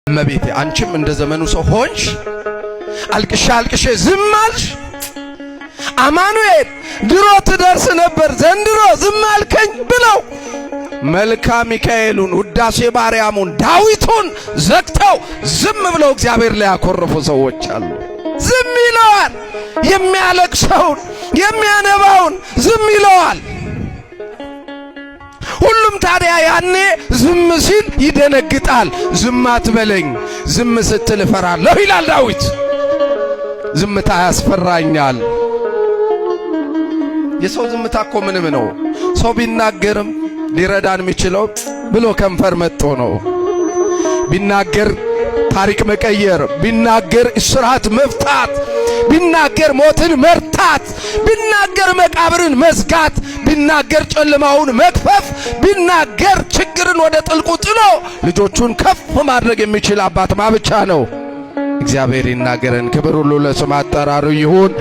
እመቤቴ አንቺም እንደ ዘመኑ ሰው ሆንሽ፣ አልቅሻ አልቅሼ ዝም አልሽ። አማኑኤል ድሮ ትደርስ ነበር፣ ዘንድሮ ዝም አልከኝ ብለው መልካ ሚካኤሉን፣ ውዳሴ ማርያሙን፣ ዳዊቱን ዘግተው ዝም ብለው እግዚአብሔር ላይ ያኮረፉ ሰዎች አሉ። ዝም ይለዋል። የሚያለቅሰውን የሚያነባውን ዝም ይለዋል። ሁሉም ታዲያ ያኔ ዝም ሲል ይደነግጣል። ዝም አትበለኝ፣ ዝም ስትል እፈራለሁ ይላል ዳዊት። ዝምታ ያስፈራኛል። የሰው ዝምታ እኮ ምንም ነው። ሰው ቢናገርም ሊረዳን የሚችለው ብሎ ከንፈር መጥቶ ነው። ቢናገር ታሪክ መቀየር፣ ቢናገር እስራት መፍታት፣ ቢናገር ሞትን መርታት፣ ቢናገር መቃብርን መዝጋት፣ ቢናገር ጨለማውን መክፈፍ፣ ቢናገር ችግርን ወደ ጥልቁ ጥሎ ልጆቹን ከፍ ማድረግ የሚችል አባት ማ ብቻ ነው። እግዚአብሔር ይናገረን። ክብር ሁሉ ለስም አጠራሩ ይሁን።